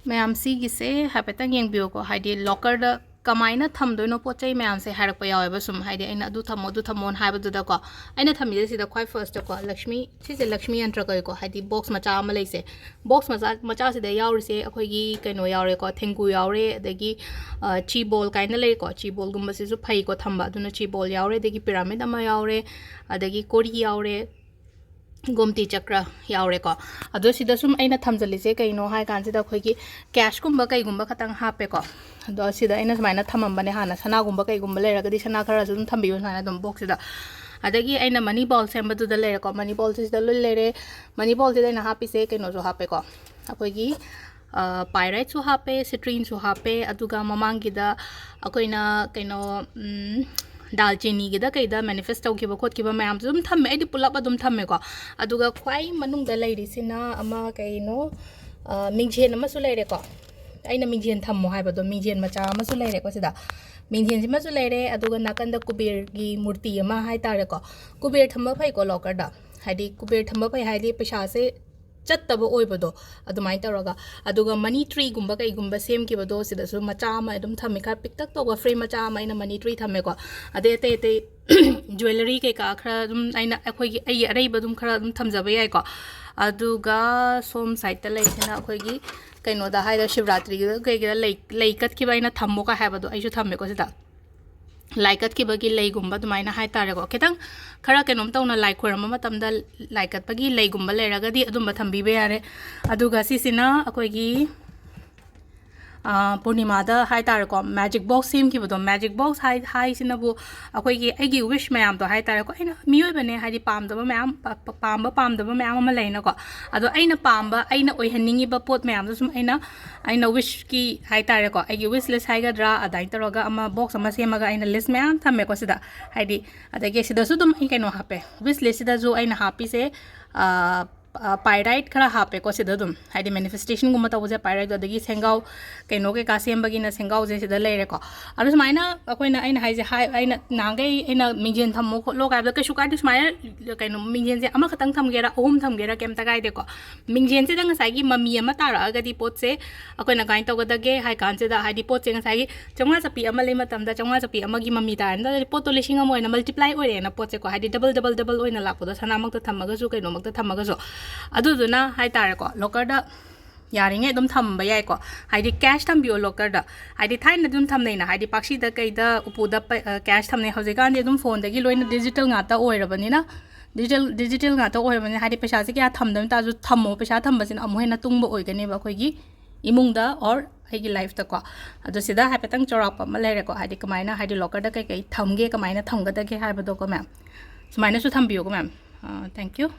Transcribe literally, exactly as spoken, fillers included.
ꯃꯌꯥꯝ ꯁꯤꯒꯤꯁꯦ ꯍꯥꯏꯐꯦꯠꯇꯪ ꯌꯦꯡꯕꯤꯌꯨꯀꯣ, ꯍꯥꯏꯗꯤ ꯂꯣꯀꯔꯗ ꯀꯃꯥꯏꯅ ꯊꯝꯗꯣꯏꯅꯣ ꯄꯣꯠ ꯆꯩ ꯃꯌꯥꯝꯁꯦ ꯍꯥꯏꯔꯛꯄ ꯌꯥꯎꯋꯦꯕ꯫ ꯁꯨꯝ ꯍꯥꯏꯗꯤ ꯑꯩꯅ ꯑꯗꯨ ꯊꯝꯃꯣ, ꯑꯗꯨ ꯊꯝꯃꯣꯅ ꯍꯥꯏꯕꯗꯨꯗꯀꯣ, ꯑꯩꯅ ꯊꯝꯃꯤꯁꯦ ꯁꯤꯗ ꯈ꯭ꯋꯥꯏ ꯐꯥꯔꯁꯇꯀꯣ, ꯂꯛꯁꯃꯤ, ꯁꯤꯁꯦ ꯂꯛꯁꯃꯤ ꯌꯟꯇ꯭ꯔ ꯀꯧꯏꯀꯣ, ꯍꯥꯏꯗꯤ ꯕꯣꯛꯁ ꯃꯆꯥ ꯑꯃ ꯂꯩꯁꯦ꯫ ꯕꯣꯛꯁ ꯃꯆꯥ, ꯃꯆꯥꯁꯤꯗ ꯌꯥꯎꯔꯤꯁꯦ ꯑꯩꯈꯣꯏꯒꯤ ꯀꯩꯅꯣ ꯌꯥꯎꯔꯦꯀꯣ, ꯊꯦꯡꯒꯨ ꯌꯥꯎꯔꯦ, ꯑꯗꯒꯤ, ꯑ, ꯆꯤ ꯕꯣꯜ ꯀꯥꯏꯅ ꯂꯩꯀꯣ, ꯆꯤ ꯕꯣꯜꯒꯨꯝꯕꯁꯤꯁꯨ ꯐꯩꯀꯣ ꯊꯝꯕ, ꯑꯗꯨꯅ ꯆꯤ ꯕꯣꯜ ꯌꯥꯎꯔꯦ, ꯑꯗꯒꯤ ꯄꯤꯔꯥꯃꯤꯗ ꯑꯃ ꯌꯥꯎꯔꯦ, ꯑꯗꯒꯤ ꯀꯣꯔꯤ ꯌꯥꯎꯔꯦ, ꯒꯣꯝꯇꯤ ꯆꯀ꯭ꯔ ꯌꯥꯎꯔꯦꯀꯣ꯫ ꯑꯗꯣ ꯁꯤꯗ ꯁꯨꯝ ꯑꯩꯅ ꯊꯝꯖꯜꯂꯤꯁꯦ ꯀꯩꯅꯣ ꯍꯥꯏ ꯀꯥꯟꯁꯤꯗ, ꯑꯩꯈꯣꯏꯒꯤ ꯀꯦꯁꯀꯨꯝꯕ ꯀꯩꯒꯨꯝꯕ ꯈꯛꯇꯪ ꯍꯥꯞꯄꯦꯀꯣ꯫ ꯑꯗꯣ ꯁꯤꯗ ꯑꯩꯅ ꯁꯨꯃꯥꯏꯅ ꯊꯝꯃꯝꯕꯅꯦ ꯍꯥꯟꯅ, ꯁꯅꯥꯒꯨꯝꯕ ꯀꯩꯒꯨꯝꯕ ꯂꯩꯔꯒꯗꯤ ꯁꯅꯥ ꯈꯔꯁꯨ ꯑꯗꯨꯝ ꯊꯝꯕꯤꯌꯨ ꯁꯨꯃꯥꯏꯅ ꯑꯗꯨꯝ ꯕꯣꯛꯁꯁꯤꯗ꯫ ꯑꯗꯒꯤ ꯑꯩꯅ ꯃꯅꯤ ꯕꯣꯜ ꯁꯦꯝꯕꯗꯨꯗ ꯂꯩꯔꯦꯀꯣ, ꯃꯅꯤ ꯕꯣꯜꯁꯦ ꯁꯤꯗ ꯂꯣꯏ ꯂꯩꯔꯦ꯫ ꯃꯅꯤ ꯕꯣꯜꯁꯤꯗ ꯑꯩꯅ ꯍꯥꯞꯄꯤꯁꯦ ꯀꯩꯅꯣꯁꯨ ꯍꯥꯞꯄꯦꯀꯣ, ꯑꯩꯈꯣꯏꯒꯤ, ꯑ, ꯄꯥꯏꯔꯥꯏꯠꯁꯨ ꯍꯥꯞꯄꯦ, ꯁꯤꯇ꯭ꯔꯤꯟꯁꯨ ꯍꯥꯞꯄꯦ, ꯑꯗꯨꯒ ꯃꯃꯥꯡꯒꯤꯗ ꯑꯩꯈꯣꯏꯅ ꯀꯩꯅꯣ, ꯎꯝ, ꯗꯥꯜꯆꯤꯅꯤꯒꯤꯗ ꯀꯩꯗ ꯃꯦꯅꯤꯐꯦꯁ ꯇꯧꯈꯤꯕ ꯈꯣꯠꯈꯤꯕ ꯃꯌꯥꯝꯁꯨ ꯑꯗꯨꯝ ꯊꯝꯃꯦ, ꯑꯩꯗꯤ ꯄꯨꯂꯞ ꯑꯗꯨꯝ ꯊꯝꯃꯦꯀꯣ꯫ ꯑꯗꯨꯒ ꯈ꯭ꯋꯥꯏ ꯃꯅꯨꯡꯗ ꯂꯩꯔꯤꯁꯤꯅ ꯑꯃ ꯀꯩꯅꯣ, ꯑ, ꯃꯤꯡꯖꯦꯜ ꯑꯃꯁꯨ ꯂꯩꯔꯦꯀꯣ꯫ ꯑꯩꯅ ꯃꯤꯡꯖꯦꯜ ꯊꯝꯃꯣ ꯍꯥꯏꯕꯗꯣ, ꯃꯤꯡꯖꯦꯜ ꯃꯆꯥ ꯑꯃꯁꯨ ꯂꯩꯔꯦꯀꯣ ꯁꯤꯗ꯫ ꯃꯤꯡꯖꯦꯜꯁꯤꯃꯁꯨ ꯂꯩꯔꯦ, ꯑꯗꯨꯒ ꯅꯥꯀꯟꯗ ꯀꯨꯕꯦꯔꯒꯤ ꯃꯨꯔꯇꯤ ꯑꯃ ꯍꯥꯏꯇꯥꯔꯦꯀꯣ꯫ ꯀꯨꯕꯦꯔ ꯊꯝꯕ ꯐꯩꯀꯣ ꯂꯣꯀꯔꯗ, ꯍꯥꯏꯗꯤ ꯀꯨꯕꯦꯔ ꯊꯝꯕ ꯐꯩ ꯍꯥꯏꯗꯤ ꯄꯩꯁꯥꯁꯦ ꯆꯠꯇꯕ ꯑꯣꯏꯕꯗꯣ, ꯑꯗꯨꯃꯥꯏꯅ ꯇꯧꯔꯒ꯫ ꯑꯗꯨꯒ ꯃꯅꯤ ꯇ꯭ꯔꯤꯒꯨꯝꯕ ꯀꯩꯒꯨꯝꯕ ꯁꯦꯝꯈꯤꯕꯗꯣ ꯁꯤꯗꯁꯨ ꯃꯆꯥ ꯑꯃ ꯑꯗꯨꯝ ꯊꯝꯃꯦ, ꯈꯔ ꯄꯤꯛꯇꯛ ꯇꯧꯕ ꯐ꯭ꯔꯦꯝ ꯃꯆꯥ ꯑꯃ ꯑꯩꯅ ꯃꯅꯤ ꯇ꯭ꯔꯤ ꯊꯝꯃꯦꯀꯣ꯫ ꯑꯗꯩ ꯑꯇꯩ ꯑꯇꯩ ꯖ꯭ꯋꯦꯂꯔꯤ ꯀꯩꯀꯥ ꯈꯔ ꯑꯗꯨꯝ ꯑꯩꯅ, ꯑꯩꯈꯣꯏꯒꯤ, ꯑꯩꯒꯤ ꯑꯔꯩꯕ ꯑꯗꯨꯝ ꯈꯔ ꯑꯗꯨꯝ ꯊꯝꯖꯕ ꯌꯥꯏꯀꯣ꯫ ꯑꯗꯨꯒ ꯁꯣꯝ ꯁꯥꯏꯠꯇ ꯂꯩꯁꯤꯅ ꯑꯩꯈꯣꯏꯒꯤ ꯀꯩꯅꯣꯗ ꯍꯥꯏꯗ ꯁꯤꯕꯔꯥꯇ꯭ꯔꯤꯒꯤꯗ ꯀꯩꯒꯤꯗ ꯂꯩ, ꯂꯩ ꯀꯠꯈꯤꯕ ꯑꯩꯅ ꯊꯝꯃꯣꯒ ꯍꯥꯏꯕꯗꯣ ꯑꯩꯁꯨ ꯊꯝꯃꯦꯀꯣ ꯁꯤꯗ꯫ ꯂꯥꯏ ꯀꯠꯈꯤꯕꯒꯤ ꯂꯩꯒꯨꯝꯕ ꯑꯗꯨꯃꯥꯏꯅ ꯍꯥꯏꯇꯥꯔꯦꯀꯣ꯫ ꯈꯤꯇꯪ ꯈꯔ ꯀꯩꯅꯣꯝ ꯇꯧꯅ ꯂꯥꯏ ꯈꯣꯏꯔꯝꯕ ꯃꯇꯝꯗ ꯂꯥꯏ ꯀꯠꯄꯒꯤ ꯂꯩꯒꯨꯝꯕ ꯂꯩꯔꯒꯗꯤ ꯑꯗꯨꯝꯕ ꯊꯝꯕꯤꯕ ꯌꯥꯔꯦ꯫ ꯑꯗꯨꯒ ꯁꯤꯁꯤꯅ ꯑꯩꯈꯣꯏꯒꯤ, ꯑ, ꯄꯨꯔꯅꯤꯃꯥꯗ ꯍꯥꯏꯇꯥꯔꯦꯀꯣ, ꯃꯦꯖꯤꯛ ꯕꯣꯛꯁ ꯁꯦꯝꯈꯤꯕꯗꯣ꯫ ꯃꯦꯖꯤꯛ ꯕꯣꯛꯁ ꯍꯥꯏ-, ꯍꯥꯏꯁꯤꯅꯕꯨ ꯑꯩꯈꯣꯏꯒꯤ ꯑꯩꯒꯤ ꯋꯤꯁ ꯃꯌꯥꯝꯗꯣ ꯍꯥꯏꯇꯥꯔꯦꯀꯣ꯫ ꯑꯩꯅ ꯃꯤꯑꯣꯏꯕꯅꯦ, ꯍꯥꯏꯗꯤ ꯄꯥꯝꯗꯕ ꯃꯌꯥꯝ, ꯄ-, ꯄ-, ꯄꯥꯝꯕ ꯄꯥꯝꯗꯕ ꯃꯌꯥꯝ ꯑꯃ ꯂꯩꯅꯀꯣ꯫ ꯑꯗꯣ ꯑꯩꯅ ꯄꯥꯝꯕ, ꯑꯩꯅ ꯑꯣꯏꯍꯟꯅꯤꯡꯉꯤꯕ ꯄꯣꯠ ꯃꯌꯥꯝꯗꯣ ꯁꯨꯝ ꯑꯩꯅ, ꯑꯩꯅ ꯋꯤꯁꯀꯤ ꯍꯥꯏꯇꯥꯔꯦꯀꯣ, ꯑꯩꯒꯤ ꯋꯤꯁ ꯂꯤꯁ ꯍꯥꯏꯒꯗ꯭ꯔꯥ, ꯑꯗꯨꯃꯥꯏꯅ ꯇꯧꯔꯒ ꯑꯃ ꯕꯣꯛꯁ ꯑꯃ ꯁꯦꯝꯃꯒ ꯑꯩꯅ ꯂꯤꯁ ꯃꯌꯥꯝ ꯊꯝꯃꯦꯀꯣ ꯁꯤꯗ꯫ ꯍꯥꯏꯗꯤ, ꯑꯗꯒꯤ ꯁꯤꯗꯁꯨ ꯑꯗꯨꯝ ꯑꯩ ꯀꯩꯅꯣ ꯍꯥꯞꯄꯦ, ꯋꯤꯁ ꯂꯤꯁꯁꯤꯗꯁꯨ ꯑꯩꯅ ꯍꯥꯞꯄꯤꯁꯦ, ꯑ, ꯄꯥꯏꯔꯥꯏꯠ ꯈꯔ ꯍꯥꯞꯄꯦꯀꯣ ꯁꯤꯗ ꯑꯗꯨꯝ, ꯍꯥꯏꯗꯤ ꯃꯦꯅꯤꯐꯦꯁꯇꯦꯁꯟꯒꯨꯝꯕ ꯇꯧꯕꯁꯦ ꯄꯥꯏꯔꯥꯏꯠ, ꯑꯗꯒꯤ ꯁꯦꯡꯒꯥꯎ, ꯀꯩꯅꯣ ꯀꯩꯀꯥ ꯁꯦꯝꯕꯒꯤꯅ ꯁꯦꯡꯒꯥꯎꯁꯦ ꯁꯤꯗ ꯂꯩꯔꯦꯀꯣ꯫ ꯑꯗꯣ ꯁꯨꯃꯥꯏꯅ ꯑꯩꯈꯣꯏꯅ, ꯑꯩꯅ ꯍꯥꯏꯁꯦ, ꯍꯥꯏ, ꯑꯩꯅ ꯅꯍꯥꯟꯈꯩ ꯑꯩꯅ ꯃꯤꯡꯖꯦꯜ ꯊꯝꯃꯣ ꯈꯣꯠꯂꯣ ꯀꯥꯏꯕꯗ ꯀꯩꯁꯨ ꯀꯥꯏꯗꯦ꯫ ꯁꯨꯃꯥꯏꯅ ꯀꯩꯅꯣ, ꯃꯤꯡꯖꯦꯜꯁꯦ ꯑꯃꯈꯛꯇꯪ ꯊꯝꯒꯦꯔꯥ, ꯑꯍꯨꯝ ꯊꯝꯒꯦꯔꯥ, ꯀꯩꯝꯇ ꯀꯥꯏꯗꯦꯀꯣ꯫ ꯃꯤꯡꯖꯦꯜꯁꯤꯗ ꯉꯁꯥꯏꯒꯤ ꯃꯃꯤ ꯑꯃ ꯇꯥꯔꯛꯑꯒꯗꯤ ꯄꯣꯠꯁꯦ ꯑꯩꯈꯣꯏꯅ ꯀꯃꯥꯏꯅ ꯇꯧꯒꯗꯒꯦ ꯍꯥꯏ ꯀꯥꯟꯁꯤꯗ, ꯍꯥꯏꯗꯤ ꯄꯣꯠꯁꯦ ꯉꯁꯥꯏꯒꯤ ꯆꯥꯝꯃꯉꯥ ꯆꯞꯄꯤ ꯑꯃ ꯂꯩ ꯃꯇꯝꯗ ꯆꯥꯝꯃꯉꯥ ꯆꯞꯄꯤ ꯑꯃꯒꯤ ꯃꯃꯤ ꯇꯥꯔꯅꯤ, ꯑꯗꯨꯗꯤ ꯄꯣꯠꯇꯣ ꯂꯤꯁꯤꯡ ꯑꯃ ꯑꯣꯏꯅ ꯃꯜꯇꯤꯄ꯭ꯂꯥꯏ ꯑꯣꯏꯔꯦꯅ ꯄꯣꯠꯁꯦꯀꯣ, ꯍꯥꯏꯗꯤ ꯗꯕꯜ ꯗꯕꯜ ꯗꯕꯜ ꯑꯣꯏꯅ ꯂꯥꯛꯄꯗꯣ, ꯁꯅꯥꯃꯛꯇ ꯊꯝꯃꯒꯁꯨ ꯀꯩꯅꯣꯃꯛꯇ ꯊꯝꯃꯒꯁꯨ꯫ ꯑꯗꯨꯗꯨꯅ ꯍꯥꯏꯇꯥꯔꯦꯀꯣ, ꯂꯣꯀꯔꯗ ꯌꯥꯔꯤꯉꯩ ꯑꯗꯨꯝ ꯊꯝꯕ ꯌꯥꯏꯀꯣ꯫ ꯍꯥꯏꯗꯤ ꯀꯦꯁ ꯊꯝꯕꯤꯌꯣ ꯂꯣꯀꯔꯗ꯫ ꯍꯥꯏꯗꯤ ꯊꯥꯏꯅ ꯑꯗꯨꯝ ꯊꯝꯅꯩꯅ, ꯍꯥꯏꯗꯤ ꯄꯥꯛꯁꯤꯗ ꯀꯩꯗ ꯎꯄꯨꯗ ꯄ-, ꯑ, ꯀꯦꯁ ꯊꯝꯅꯩ꯫ ꯍꯧꯖꯤꯛꯀꯥꯟꯗꯤ ꯑꯗꯨꯝ ꯐꯣꯟꯗꯒꯤ ꯂꯣꯏꯅ ꯗꯤꯖꯤꯇꯦꯜ ꯉꯥꯛꯇ ꯑꯣꯏꯔꯕꯅꯤꯅ, ꯗꯤꯖꯤꯇꯦꯜ, ꯗꯤꯖꯤꯇꯦꯜ ꯉꯥꯛꯇ ꯑꯣꯏꯔꯕꯅꯤꯅ, ꯍꯥꯏꯗꯤ ꯄꯩꯁꯥꯁꯦ ꯀꯌꯥ ꯊꯝꯗꯕ ꯇꯥꯔꯁꯨ ꯊꯝꯃꯣ, ꯄꯩꯁꯥ ꯊꯝꯕꯁꯤꯅ ꯑꯃꯨꯛ ꯍꯦꯟꯅ ꯇꯨꯡꯕ ꯑꯣꯏꯒꯅꯦꯕ ꯑꯩꯈꯣꯏꯒꯤ ꯏꯃꯨꯡꯗ or ꯑꯩꯒꯤ ꯂꯥꯏꯐꯇꯀꯣ꯫ ꯑꯗꯣ ꯁꯤꯗ ꯍꯥꯏꯐꯦꯠꯇꯪ ꯆꯥꯎꯔꯥꯛꯄ ꯑꯃ ꯂꯩꯔꯦꯀꯣ, ꯍꯥꯏꯗꯤ ꯀꯃꯥꯏꯅ, ꯍꯥꯏꯗꯤ ꯂꯣꯀꯔꯗ ꯀꯩꯀꯩ ꯊꯝꯒꯦ, ꯀꯃꯥꯏꯅ ꯊꯝꯒꯗꯒꯦ ꯍꯥꯏꯕꯗꯣꯀꯣ ꯃꯦꯝ꯫ ꯁꯨꯃꯥꯏꯅꯁꯨ ꯊꯝꯕꯤꯌꯨꯀꯣ ꯃꯦꯝ꯫ ꯑ, thank you꯫